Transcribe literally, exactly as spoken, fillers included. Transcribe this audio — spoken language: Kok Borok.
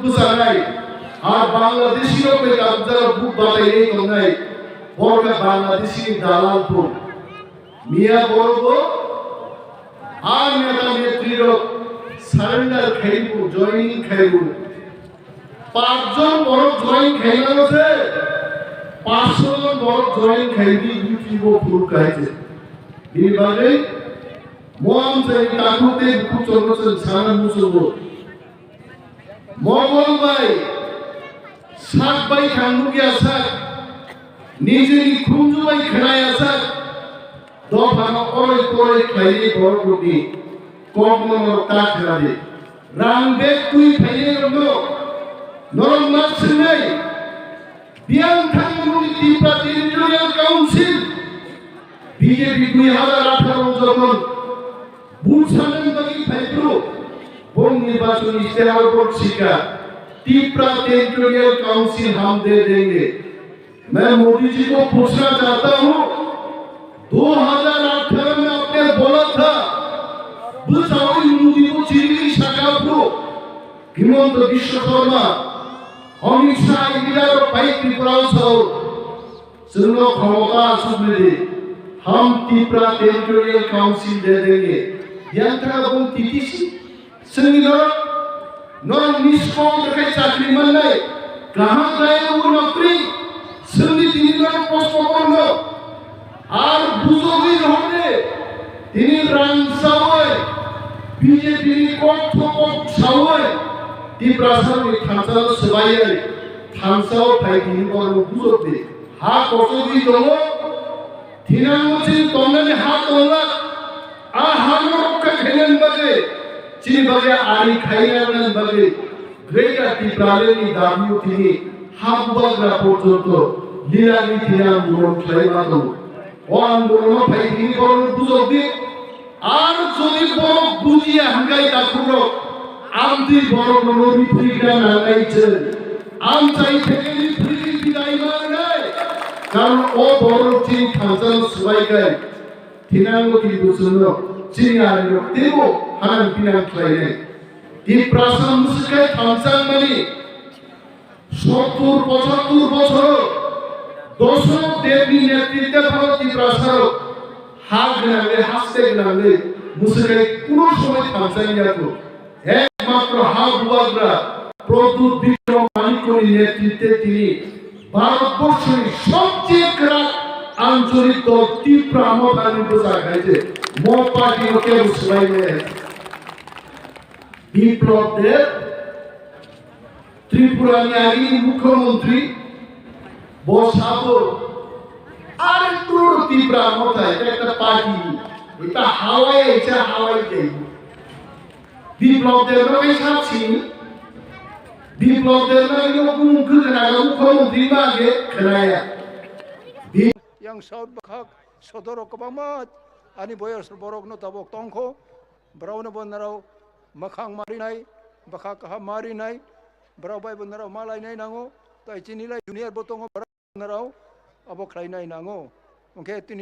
bwchanai, ar Bangladeshi rok bai kabjak rok buk bataiwi tongnai, borok khe Bangladeshi ni dalal phung. Miya borok bo a neta netri rok surrender khaibu, joining khaibu. Pachjon borok join khainano se, pachsho jon borok join khaiwi YouTube o phuru khaise. Bini bagwi mo amchai takhuk tei bukhuk chorno chwng sana muchungo. Mogol bai sak bai thang nukya sak, nijini khunju bai khwnaya sak, dophano oroi poroi khlaiwi borok rokni kokno norok ta khna di. Rang bag twi phainai rokno norok ma swngnai. Biyang thangmani Tipra Territorial Council, B J P dui hajar atharo jokhon vote sanani bagwi phaiphuru, bong nirbachon istihar vote sika, Tipra Territorial Council hum de denge. मैं मोदी जी को पूछना चाहता हूँ, दो हज़ार अठारह में आपने बोला था, bwsao Modi bo chirigwi saka phuru, Himanta Biswa Sarma, Amit Shah, Indira rok pai Tripura o sao, chwngno khomota aswk nidi, hum Tipra Territorial Council de denge, yang thana bong T T C, chwngni norok, norok niskong khe chakri mannai, kaham kaya o nokri, chwngni tini norok post mortem no, ar bujogwi rohorde, tini rang sawi, B J P ni kok thokok sawi, Tiprasa ni thansa swbaiwi, thansa o phai tini borok bujokdi. Ha kochogwi tongo, thinango chini tongnani ha tonglak, a hano rokha khainani bagwi, chini bagwi ari khainani bagwi, Greater Tipraland ni dabi o tini ha bubagra porjonto lilani tini andolon khlai ma tongo. O andolono phai tini borok bujokdi, ar jodi borok bujiya hwnkhe dakhukrok, amtwi borok nono riphrikna nangnai chwng. Amchai thekeni phirwi bidai mangnai, karon o borok chini thansano swbaikai, thinango tini bwswkno chini arirok teibo hanang pinang khlainai. Tiprasa mwswkhe thamsangmani sottur pochattur bochoro Dosrok Debni netritwe phano Tiprasarok ha gwnangwi, haste gwnangwi mwswkhe kuno somoi thamsang yaku. Ekmatro ha bubagra Pradyut Bikram Manikyani netritwe tini Bharatborshoni sobcheye kwrak ancholik dol Tipra Mothani bwsa khaise. Mo party no kebo swbai maya. Biplab Deb, Tripura ni agini mukhyamantri, bo sabo, are turu Tipra Motha, eta ekta party, eta hawai, eta hawai jai. Biplab Deb no kai sab sini, Biplab Deb no ino kumung khe khnaga mukhyamantri ma age khnaya. Yang South bakhak sodoro kwbangma ani boyos borok no tabok tongkho. Borokno bo norok mwkhang marinai, bwkha kaham marinai, borok bai bo norok malainai nango, tai chini lai junior bo tongo, borok norok abo khlainai nango. Hwnkhe tini